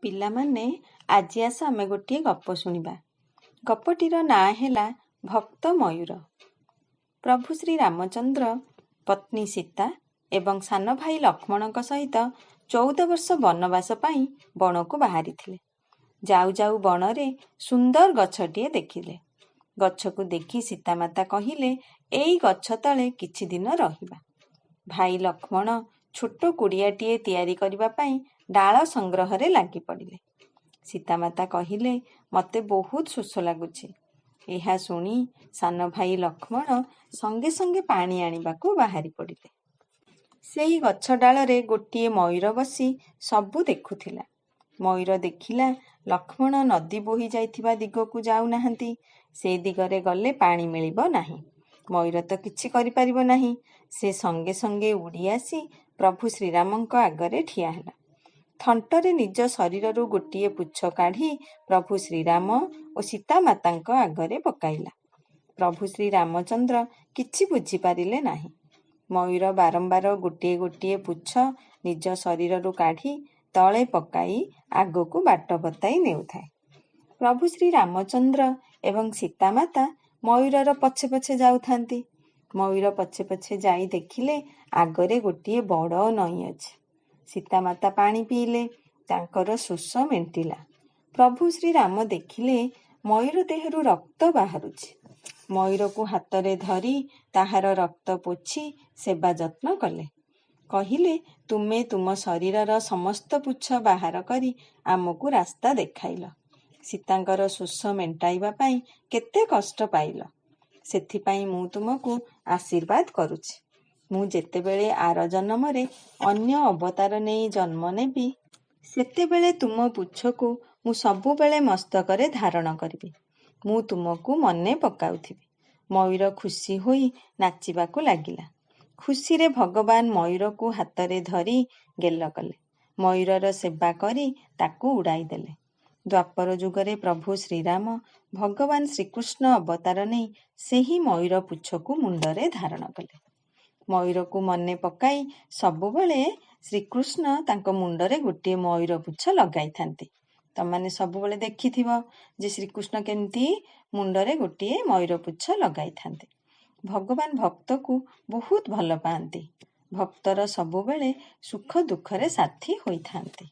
ପିଲାମାନେ, ଆଜି ଆସ ଆମେ ଗୋଟିଏ ଗପ ଶୁଣିବା। ଗପଟିର ନାଁ ହେଲା ଭକ୍ତ ମୟୂର। ପ୍ରଭୁ ଶ୍ରୀ ରାମଚନ୍ଦ୍ର ପତ୍ନୀ ସୀତା ଏବଂ ସାନ ଭାଇ ଲକ୍ଷ୍ମଣଙ୍କ ସହିତ 14 ବର୍ଷ ବନବାସ ପାଇଁ ବଣକୁ ବାହାରିଥିଲେ। ଯାଉ ଯାଉ ବଣରେ ସୁନ୍ଦର ଗଛଟିଏ ଦେଖିଲେ। ଗଛକୁ ଦେଖି ସୀତାମାତା କହିଲେ, ଏଇ ଗଛ ତଳେ କିଛି ଦିନ ରହିବା। ଭାଇ ଲକ୍ଷ୍ମଣ ଛୋଟ କୁଡ଼ିଆଟିଏ ତିଆରି କରିବା ପାଇଁ ଡାଳ ସଂଗ୍ରହରେ ଲାଗି ପଡ଼ିଲେ। ସୀତାମାତା କହିଲେ, ମୋତେ ବହୁତ ଶୋଷ ଲାଗୁଛି। ଏହା ଶୁଣି ସାନ ଭାଇ ଲକ୍ଷ୍ମଣ ସଙ୍ଗେ ସଙ୍ଗେ ପାଣି ଆଣିବାକୁ ବାହାରି ପଡ଼ିଲେ। ସେଇ ଗଛ ଡାଳରେ ଗୋଟିଏ ମୟୂର ବସି ସବୁ ଦେଖୁଥିଲା। ମୟୂର ଦେଖିଲା ଲକ୍ଷ୍ମଣ ନଦୀ ବୋହି ଯାଇଥିବା ଦିଗକୁ ଯାଉନାହାନ୍ତି। ସେ ଦିଗରେ ଗଲେ ପାଣି ମିଳିବ ନାହିଁ। ମୟୂର ତ କିଛି କରିପାରିବ ନାହିଁ। ସେ ସଙ୍ଗେ ସଙ୍ଗେ ଉଡ଼ି ଆସି ପ୍ରଭୁ ଶ୍ରୀରାମଙ୍କ ଆଗରେ ଠିଆ ହେଲା। ଥଣ୍ଟରେ ନିଜ ଶରୀରରୁ ଗୋଟିଏ ପୁଚ୍ଛ କାଢ଼ି ପ୍ରଭୁ ଶ୍ରୀରାମ ଓ ସୀତାମାତାଙ୍କ ଆଗରେ ପକାଇଲା। ପ୍ରଭୁ ଶ୍ରୀରାମଚନ୍ଦ୍ର କିଛି ବୁଝିପାରିଲେ ନାହିଁ। ମୟୂର ବାରମ୍ବାର ଗୋଟିଏ ଗୋଟିଏ ପୁଚ୍ଛ ନିଜ ଶରୀରରୁ କାଢ଼ି ତଳେ ପକାଇ ଆଗକୁ ବାଟ ବତାଇ ନେଉଥାଏ। ପ୍ରଭୁ ଶ୍ରୀରାମଚନ୍ଦ୍ର ଏବଂ ସୀତାମାତା ମୟୂରର ପଛେ ପଛେ ଯାଉଥାନ୍ତି। ମୟୂର ପଛେ ପଛେ ଯାଇ ଦେଖିଲେ ଆଗରେ ଗୋଟିଏ ବଡ଼ ନଈ ଅଛି। ସୀତାମାତା ପାଣି ପିଇଲେ, ତାଙ୍କର ଶୋଷ ମେଣ୍ଟିଲା। ପ୍ରଭୁ ଶ୍ରୀରାମ ଦେଖିଲେ ମୟୂର ଦେହରୁ ରକ୍ତ ବାହାରୁଛି। ମୟୂରକୁ ହାତରେ ଧରି ତାହାର ରକ୍ତ ପୋଛି ସେବା ଯତ୍ନ କଲେ। କହିଲେ, ତୁମେ ତୁମ ଶରୀରର ସମସ୍ତ ପୁଚ୍ଛ ବାହାର କରି ଆମକୁ ରାସ୍ତା ଦେଖାଇଲ। ସୀତାଙ୍କର ଶୋଷ ମେଣ୍ଟାଇବା ପାଇଁ କେତେ କଷ୍ଟ ପାଇଲ। ସେଥିପାଇଁ ମୁଁ ତୁମକୁ ଆଶୀର୍ବାଦ କରୁଛି। ମୁଁ ଯେତେବେଳେ ଆର ଜନ୍ମରେ ଅନ୍ୟ ଅବତାର ନେଇ ଜନ୍ମ ନେବି, ସେତେବେଳେ ତୁମ ପୁଚ୍ଛକୁ ମୁଁ ସବୁବେଳେ ମସ୍ତକରେ ଧାରଣ କରିବି। ମୁଁ ତୁମକୁ ମନେ ପକାଉଥିବି। ମୟୂର ଖୁସି ହୋଇ ନାଚିବାକୁ ଲାଗିଲା। ଖୁସିରେ ଭଗବାନ ମୟୂରକୁ ହାତରେ ଧରି ଗେଲ କଲେ। ମୟୂରର ସେବା କରି ତାକୁ ଉଡ଼ାଇ ଦେଲେ। ଦ୍ୱାପର ଯୁଗରେ ପ୍ରଭୁ ଶ୍ରୀରାମ ଭଗବାନ ଶ୍ରୀକୃଷ୍ଣ ଅବତାର ନେଇ ସେହି ମୟୂର ପୁଚ୍ଛକୁ ମୁଣ୍ଡରେ ଧାରଣ କଲେ। ମୟୂରକୁ ମନେ ପକାଇ ସବୁବେଳେ ଶ୍ରୀକୃଷ୍ଣ ତାଙ୍କ ମୁଣ୍ଡରେ ଗୋଟିଏ ମୟୂର ପୁଚ୍ଛ ଲଗାଇଥାନ୍ତି। ତମମାନେ ସବୁବେଳେ ଦେଖିଥିବ ଯେ ଶ୍ରୀକୃଷ୍ଣ କେମିତି ମୁଣ୍ଡରେ ଗୋଟିଏ ମୟୂର ପୁଚ୍ଛ ଲଗାଇଥାନ୍ତି। ଭଗବାନ ଭକ୍ତକୁ ବହୁତ ଭଲ ପାଆନ୍ତି। ଭକ୍ତର ସବୁବେଳେ ସୁଖ ଦୁଃଖରେ ସାଥୀ ହୋଇଥାନ୍ତି।